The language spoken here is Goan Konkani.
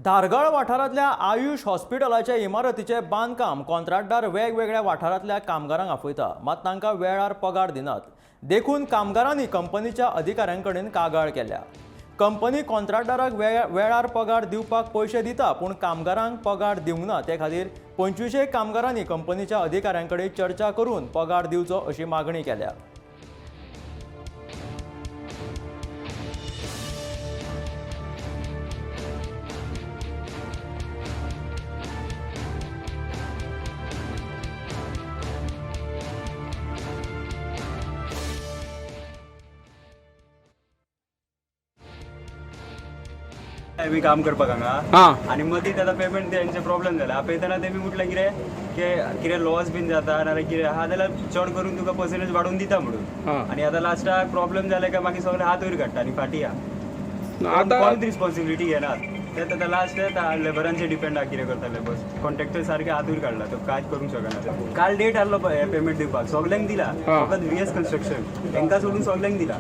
धारगळ वाठारांतल्या आयुष हॉस्पिटलाच्या इमारतीचें बांदकाम कॉन्ट्रॅक्टदार वेगवेगळ्या वाठारांतल्या कामगारांक आपयता, मात तांकां वेळार पगार दिनात. देखून कामगारांनी कंपनीच्या अधिकाऱ्यां कडेन कागाळ केल्या. कंपनी कॉन्ट्रॅक्टदाराक वेळार पगार दिवपाक पयशे दिता, पूण कामगारांक पगार दिवंक ना. ते खातीर 25 कामगारांनी कंपनीच्या अधिकाऱ्यां कडेन चर्चा करून पगार दिवचो अशी मागणी केल्या. मी काम करपाक हांगा. आनी मदीं आतां पेमेंट तेंचे प्रॉब्लेम जाला. आपयतना तेमी म्हटलें कितें की कितें लॉस बीन जाता नाल्यार कितें आहा जाल्यार चड करून तुका पर्संटेज वाडोवन दिता म्हणून. आनी आतां लास्टाक प्रॉब्लेम जाले काय मागीर सगळे हात वयर काडटा आनी फाटी आहा. आतां कोणूच रिस्पॉन्सिबिलिटी घेनात. ते आतां लास्ट लेबरांचेर डिपेंड आहा कितें करता लेबर्स. कॉन्ट्रॅक्टर सारके हात वयर काडला, तो कांयच करूंक शकना. काल डेट आहलो पळय पेमेंट दिवपाक, सगल्यांक दिला. फकत व्हीएस कन्स्ट्रक्शन हेंकां सोडून सगल्यांक दिला.